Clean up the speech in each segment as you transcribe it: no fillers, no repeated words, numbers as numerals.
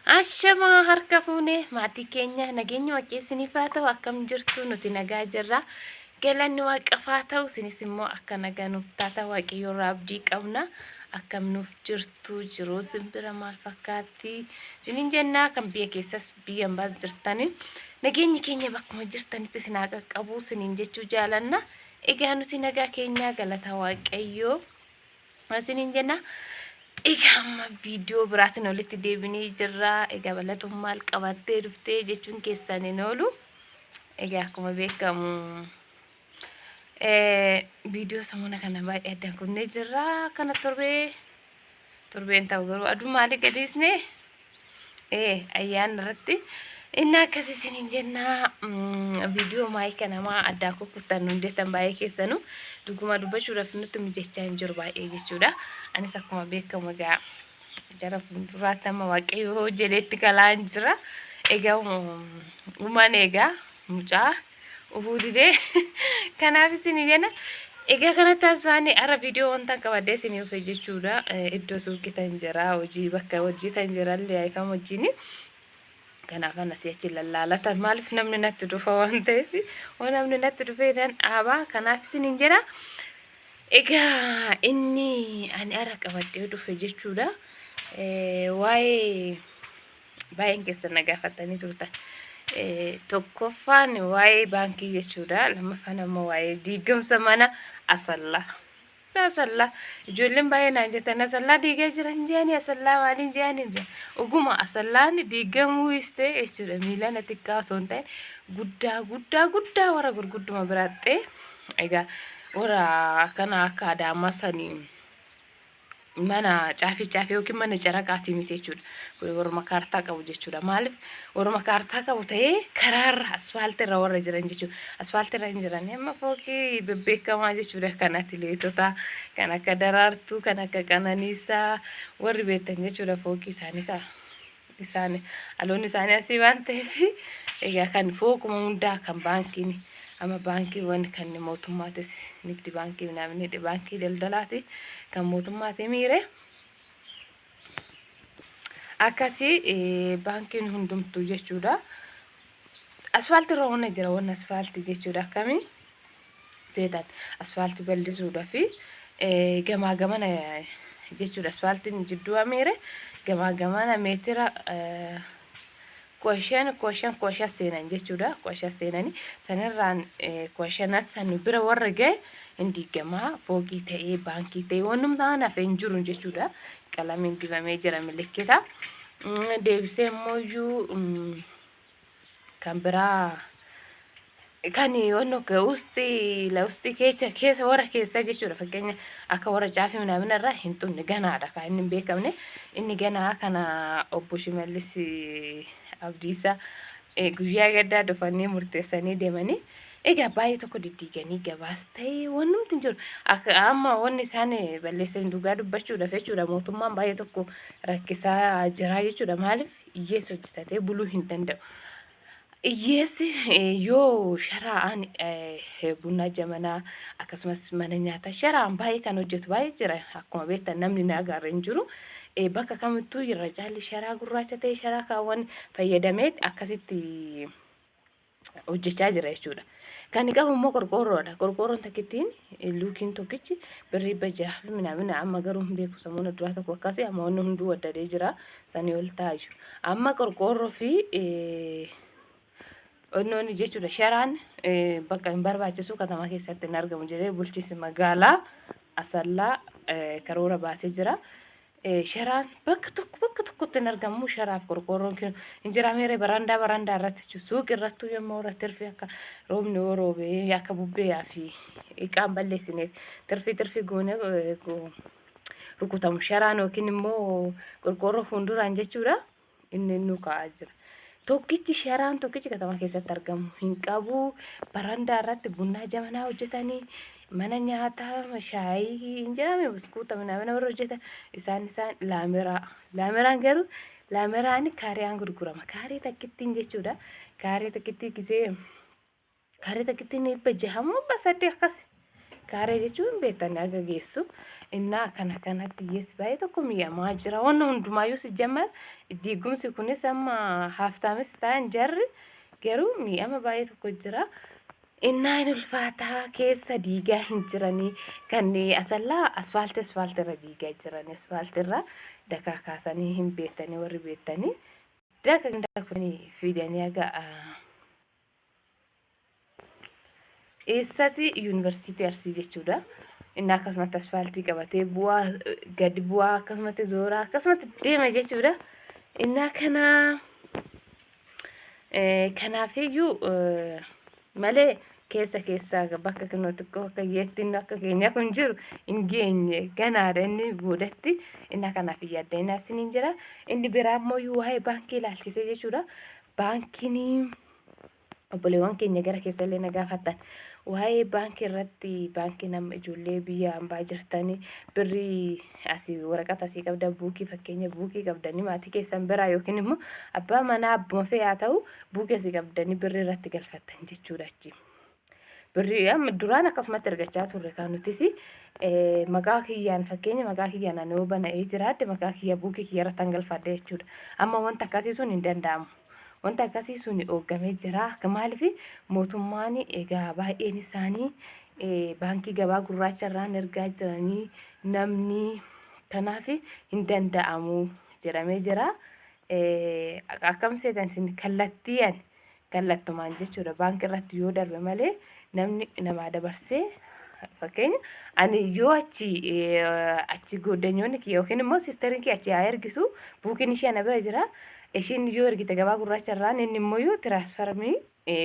Ashamaa harka fuune maatii keenya, nageenyi waaqee isiniif haa ta'u. Akkam jirtu? Nuti nagaa jirra. Galanni waaqaaf haa ta'u. Isinis immoo akka nagaa nuuf taata waaqayyo irraa abdii qabna. Akkam nuuf jirtu? Jiruu simbira maal fakkaatti? Isiniin jennaa, kan biyya keessas biyya ambaas jirtani. Nageenyi keenya bakkuma jirtanitti isin haa qaqqabu isiniin jechuu jaalanna. Egaa nuti nagaa keenyaa, galata waaqayyoo isiniin jenna. Egaa amma viidiyoo biraatiin walitti deebinee jirra. Egaa bal'atuun maal qabattee dhuftee jechuun keessan hin oolu. Egaa akkuma beekamu viidiyoo samuna kana baay'ee addaan kunnee jirra. Kana torbee torbeen ta'u garuu aduu maalii gadiisne ayyaana irratti inni akkas isiniin jennaa. Viidiyoo maayika namaa addaa kukkuttan nuun jettan baay'ee keessanu, dhuguma dubbachuudhaaf nutti mijachaa hin jiru baay'ee jechuudha. Anis akkuma beekamu egaa gara fuulduraatti amma waaqayyo jedheetti kalaan jira. Egaa uumaan egaa mucaa ufuu didee, kanaaf isin jenna. Egaa kanatti asfaanii har'a viidiyoo wanta qabadhee isinii dhufe jechuudha. Iddoo suuqii tan jira, hojii bakka hojii tan jira illee ayifam wajjini. Kanaaf ana si'achi lallaalatan, maaliif namni natti dhufa waan ta'eef, waan namni natti dhufee nan dhaaba, kanaaf isiniin jedha. Egaa inni ani har'a qabadhee dhufe jechuudha. Waa'ee baay'een keessan na gaafatanii turtan. Tokkoffaan waa'ee baankii jechuudha. Lammaffaan ammoo waa'ee diigamsa mana Asallaa. Asallaa ijoolleen baay'ee naan jettan, Asallaa diigaa jiran jedhanii, Asallaa maaliin jedhanii. Dhuguma Asallaan diigamuu istee jechuudha. Miilana xiqqaa osoo hin ta'in guddaa guddaa guddaa warra gurgudduma biraattee, egaa warra akkana akka Adaamaa sanii mana caafii caafii yookiin mana caraqaatii miti jechuudha. Kun warruma kaartaa qabu jechuudha. Maaliif warruma kaartaa qabu ta'ee karaarra asfaaltiirra warra jiran jechuudha. Asfaaltiirra hin jiran amma fooqii bebbeekamaa jechuudha. Kan atileetotaa, kan akka Daraartuu, kan akka Qananiisaa warri beektan jechuudha, fooqii isaanii ka'a. Isaan aloonni isaanii asii waan ta'eef, egaa kan fooquma hundaa kan baankiin amma baankiiwwan kan mootummaatis, nigdi baankii namni baankii daldalaati kan mootummaati miire akkasii baankiin hundumtuu jechuudha. Asfaaltii irra wanna jira, wanna asfaaltii jechuudha, akkamii seetan asfaaltii bal'isuudhaa fi gamaa gamana jechuudha. Asfaaltiin jidduu amiire gamaa gamana meetira 15 15 15 seenan jechuudha. 15 seenanii sanirraan 15 san bira warra ga'e hin diigamaa, fooqii ta'ee baankii ta'ee wannummaan hafe hin jiru jechuudha. Qalamiin dibamee jira milikkita. Deebisee immoo kan biraa kan wanno usti la usti keessa keessa warra keessa jechuudha. Fakkeenya akka warra caafii minaamina irraa hin xunne ganaadha, kan inni hin beekamne inni ganaa kana obbo Shimallis Abdiisaa guyyaa gaddaa dhufanii murteessanii deemanii. Egaa baay'ee tokko diddiiganii gabaas ta'ee wannumti hin jiru. Akka amma wanni isaan balleessan, dhugaa dubbachuudhaaf jechuudha, mootummaan baay'ee tokko rakkisaa jira jechuudha. Maaliif hiyyeessi hojjetatee buluu hin danda'u. Hiyyeessi yoo sharaa'aan buna jamanaa akkasumas mana nyaataa sharaa'aan baay'ee kan hojjetu baay'ee jira. Akkuma beektan namni naagaarra hin jiru. Bakka kamittuu irra caalli sharaa gurraacha ta'e sharaa kaawwan fayyadamee akkasitti hojjechaa jira jechuudha. Kan qabu immoo qorqoorroodha. Qorqoorroon takkittiin luukiin tokkichi birrii 600 fi minaamina, amma garuu hin beeku, samuuna duraa tokko akkasii, amma wanni hunduu waddadee jira, sanii ol taayyu. Amma qorqoorroo fi onnoonni jechuudha, sharaan bakka hin barbaachisu, katamaa keessatti hin argamu jedhee bulchiinsi magaalaa Asallaa karoora baasee jira. Sharaan bakka tokko bakka tokkotti hin argamu. Sharaaf qorqoorroon hin jira meere barandaa barandaa irratti jechuudha. Suuqii irrattuu yommuu irra tirfii akka roobni yoo roobe akka bubbee fi iqaan balleessineef tirfii tirfii goonee rukutamu sharaan yookiin immoo qorqoorroo fuulduraan jechuudha. Inni nu kaa'aa jira. Tokkichi sharaan tokkichi katama keessatti argamu hin qabu. Barandaa irratti bunaa jamanaa hojjetanii, mana nyaataa shaayii hin jedhame, buskuuta mana warra hojjetan isaan isaan laameraa. Laameraan garuu laameraan kaariyaan gurgurama. Kaarii takkittiin jechuudha. Kaarii takkittii gisee kaarii takkittiin 600 moo 800 akkas. Kaaree jechuun beektanii haga geessu. Innaa kana kanatti hiyyeessi baay'ee tokko miidhamaa jira. Wanna hundumaayyuu si jammar diigumsi kunis amma haaftaamis ta'an jarri garuu miidhama baay'ee tokko jira. Innaa hin ulfaataa keessa diigaa hin jiranii kan Asallaa asfaaltii asfaaltii irra diigaa jiran asfaaltii irra dakaa kaasanii hin beektanii warri beektanii daka dakanii fidanii haga eessati yuunivarsiitii Arsii jechuudha. Inni akkasumatti asfaaltii qabatee bu'aa gadi bu'aa akkasumatti zooraa akkasumatti deema jechuudha. Innaa kana kanaafiyyuu malee keessa keessaa bakka kinoo xiqqoo akka yeettiin akka keenya kun jiru hin geenye ganaadha inni boodatti inni kanaaf hin yaadda inni asiniin jira. Inni biraa immoo waa'ee baankii ilaalchisee jechuudha. Baankiin obboleewwan keenya gara keessa illee na gaafattan waa'ee baankii irratti baankii nama ijoollee biyya hambaa jirtanii birrii asii waraqata asii qabda buukii fakkeenya buukii qabdanii maatii keessan biraa yookiin immoo abbaa manaa abbuma fe'ee haa ta'u buukii asii qabdanii birrii irratti galfattan jechuudha achi. Birrii amma duraan akkasumatti ergachaa turre kan nutis maqaa kiyyaan fakkeenya maqaa kiyyaan ani yoo bana'ee jiraadde maqaa kiyya buukii kiyya irratti hangalfadhe jechuudha. Amma wanta akkasii sun hin danda'amu. Wanta akkasii sun hooggamee jira. Akka maaliif mootummaan egaa baay'een isaanii baankii gabaa gurraacha irraan ergaa jiranii namni kanaaf hin danda'amu jedhamee jira. Akkam seetan isin kallattiiyan kallattumaan jechuudha baankii irratti yoo darbe malee namni namaa dabarsee fakkeenya ani yoo achi achi goddanyoonni kiyya yookiin immoo siistariin kiyya achi haa ergitu buukiin ishee ana bira jira. Ishiin yoo ergite gabaa gurraacha irraan inni immoo yoo tiraansfarmii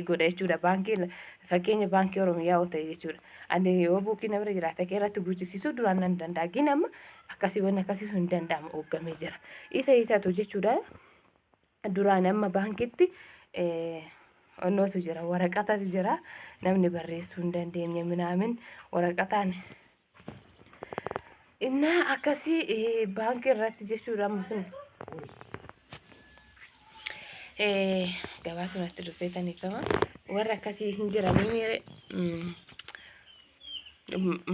godha jechuudha. Baankii fakkeenya baankii Oromiyaa yoo ta'e jechuudha. Ani yoo buukii na bira jiraate kee irratti guuchisiisuu duraan nan danda'a. Gin amma akkasii wanni akkasii sun hin danda'amu hooggamee jira. Isa isatu jechuudha. Duraan amma baankitti onnootu jira waraqatatu jira namni barreessuu hin dandeenye minaamin waraqataan innaa akkasii baankii irratti jechuudha amma kun gabaatu natti dhufee taniifama warra akkasii hin jiranii miire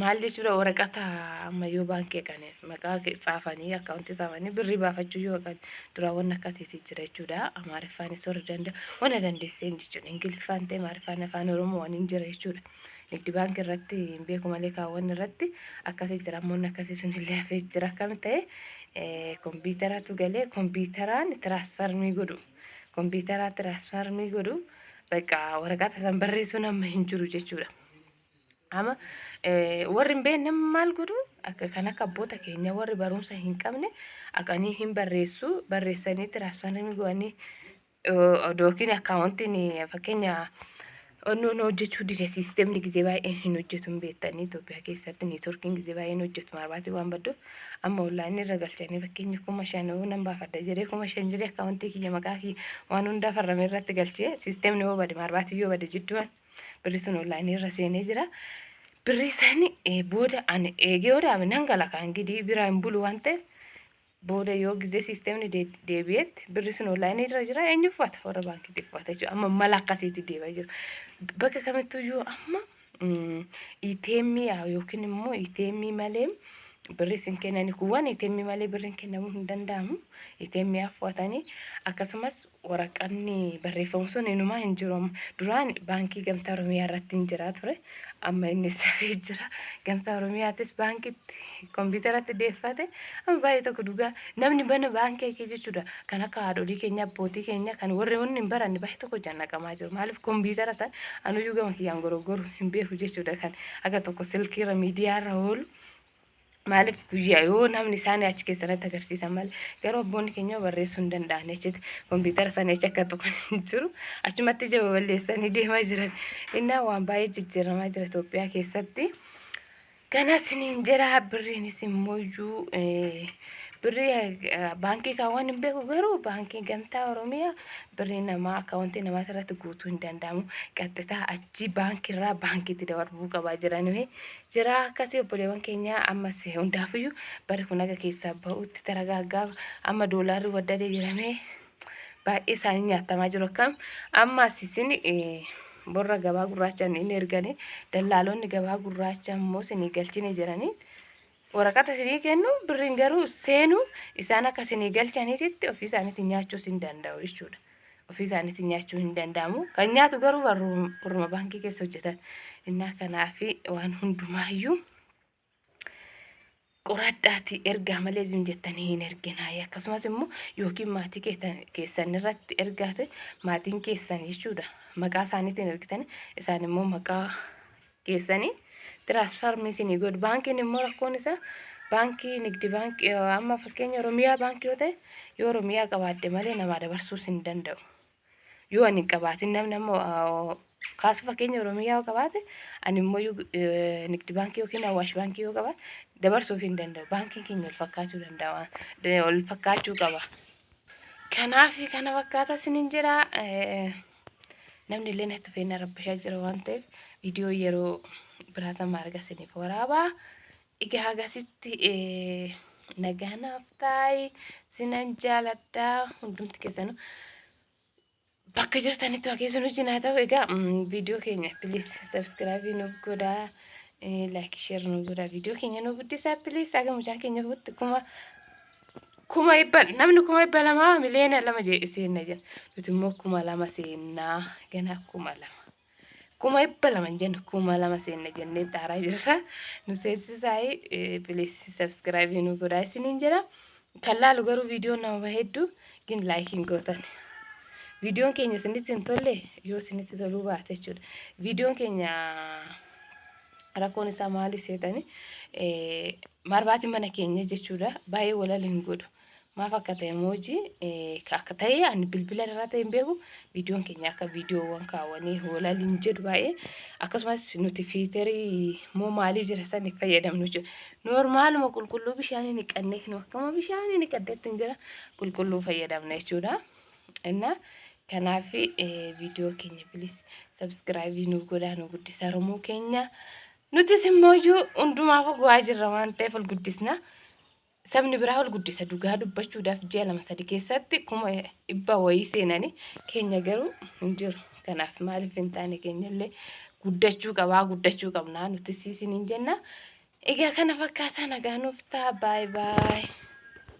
maal jechuudha waraqata amma yoo baankii kan maqaa tsaafanii akkaawuntii tsaafanii birrii baafachuu yoo kan duraa wanna akkasiiti jira jechuudha. Amaariffaanis warri danda'a wanna dandeesseen jechuudha. Ingiliffaan ta'e Amaariffaan afaan Oromoo waan hin jira jechuudha. Nigdi baankii irratti hin beeku malee kaawwan irratti akkasii jira ammoo akkasii sun illee hafee jira akkam ta'e kompiitaratu galee kompiitaraan tiraansfarmii godhu kompiitaraa tiraansfarmii godhu bakka waraqata san barreessuun amma hin jiru jechuudha. Amma warri hin beekne maal godhu akka kan akka abboota keenya warri barumsa hin qabne aqanii hin barreessu barreessanii tiraansfarmii godhanii yookiin akkaawuntiin fakkeenya onnoon hojjechuu dide siisteemni gizee baay'ee hin hojjetu hin beektanii Itoophiyaa keessatti niitoorkiin gizee baay'ee hin hojjetu marbaatii waan badduuf amma onlaayinii irra galchanii fakkeenya 5000 yoo nan baafadha jedhee 5000 jedhee akkaawuntii kiyya maqaa kiyya waan hundaa farrame irratti galchee siisteemni yoo bade marbaatii yoo bade jidduun birri sun onlaayinii irra seenee jira. Birrii sani booda ani eegee yoo daame nan gala kan gidii bira hin bulu waan ta'eef booda yoo gizee siisteemni deebi'etti birri sun onlaayinii irra jira eenyu uffata warra baankiitti uffata jechuudha. Amma mala akkasiitti deemaa jiru. Bakka kamittuu yoo amma ATM yookiin immoo ATM malee birri isin kennani kuuwwan ATM malee birri hin kennamuu hin danda'amu. ATM afwatanii akkasumas waraqanni barreeffamu sun inumaa hin jiru amma. Duraan baankii Gamtaa Oromiyaa irratti hin jiraa ture. Amma inni safee jira. Gamtaa Oromiyaattis baankitti kompiitaratti deeffate. Amma baay'ee tokko dhugaa namni bana baankii kee jechuudha. Kan akka haadholii keenya abbootii keenya kan warri hundi hin baranne baay'ee tokko jannaqamaa jiru. Maaliif kompiitara san anuyyuu gama kiyyaan goroggoru hin beeku jechuudha. Kan akka tokko silkiirra miidiyaarra oolu. Maaliif guyyaa yoo namni isaanii achi keessatti agarsiisan malee garuu abboonni keenya barreessuu hin danda'an achitti kompiitara sana achi akka tuqan hin jiru achumatti ija baballeessanii deemaa jiran innaa waan baay'ee jijjiiramaa jira Itoophiyaa keessatti. Kanas isiniin jedha birriinis immoo iyyuu birrii baankii kaawwan hin beeku garuu baankii gamtaa Oromiyaa birrii namaa akkaawuntii namaa irratti guutuu hin danda'amu qaxxitaa achi baankiirraa baankiitti darbuu qabaa jiranii jira akkasii obboleewwan keenya ammas hundaafiyyuu barri kun aga keessaa ba'utti taragaaggaa amma doolaarri waddadee jedhamee baay'ee isaanii nyaatamaa jiru akkam ammas isin Warra gabaa gurraachaan inni erganii, dallaalonni gabaa gurraacha immoo isinii galchine jedhanii waraqata isinii kennu. Birriin garuu seenu isaan akka isinii galchaniititti ofii isaaniitiin nyaachuus hin danda'u jechuudha. Ofii isaaniitiin nyaachuu hin danda'amu. Kan nyaatu garuu warruma baankii keessa hojjetan. Innaa kanaafi waan hundumaayyuu qoradhaatii ergaa malee zim jettanii hin erginaa. Akkasumas immoo yookiin maatii keessan irratti ergaate, maatiin keessan jechuudha, maqaa isaaniitiin ergitanii, isaan immoo maqaa keessanii transfer isinii godhu. Baankiin immoo rakkoon isaa baankii nigdi baankii, amma fakkeenya Oromiyaa baankii yoo ta'e, yoo Oromiyaa qabaadde malee namaa dabarsuus hin danda'u. Yoo ani hin qabaatin, namni ammoo kaasu, fakkeenya Oromiyaa yoo qabaate, ani immoo nigdi baankii yookiin Awaash baankii yoo qabaate, dabarsuuf hin danda'u. Baankiin keenya wal fakkaachuu danda'a. Wal fakkaachuu qaba. Kanaaf kana fakkaata isiniin jedha. Namni illee natti feena rabbashaa jira waan ta'eef, viidiyoo yeroo biraatama arga isiniif waraabaa. Egaa hagasitti nagaa naaf taa'i, sinan jaaladhaa, hundumti keessanuu bakka jirtanitti waaqessu nu cinaa ta'u. Egaa viidiyoo keenya please subscribe nuuf godhaa, like, share nuuf godhaa, viidiyoo keenya nuuf guddisaa please. Aga mucaan keenya fuutti 100,000, namni 200,000, 2,000,000 jedhe seenna jira, nuti immoo 2000 seennaa, ganaa 2000, 200,000 hin jennu, 2000 seenna jennee xaaraa jirra. Nu seessisaa, please subscribe nu godhaa isiniin jira. Kan laalu garuu viidiyoo nama hedduu gin like hin gootan. Viidiyoon keenya isinitti hin tolle, yoo isinitti toluu baate jechuudha. Viidiyoon keenya rakkoon isaa maali seetani? Marbaatiin mana keenya jechuudha baay'ee walal hin godhu. Maaf akka ta'e mooji akka ta'e ani bilbila irraa ta'e hin beeku, viidiyoon keenya akka viidiyoowwan kaawwanii walal hin jedhu baay'ee. Akkasumas nuti filterii moo maalii jira sani fayyadamnu jechuudha. Normaluma qulqulluu bishaanii niqannee, akkuma bishaanii niqaddeetti hin jira, qulqulluu fayyadamna jechuudha. Innaa kanaaf viidiyoo keenya please subscribe nu godhaa, nu guddisa Oromoo keenya. Nutis immoo hundumaaf bu'aa jirra waan ta'eef ol guddisna. Sabni biraa ol guddisa dhugaa dubbachuudhaaf ji'a 2-3 keessatti 100,000 wayii seenanii, keenya garuu hin jiru. Kanaaf maaliif hin taane? Keenya illee guddachuu qabaa, guddachuu qabnaa nuti siisiniin jenna. Egaa kana fakkaataa, nagaa nuuf ta'a. Baay'ee baay'ee.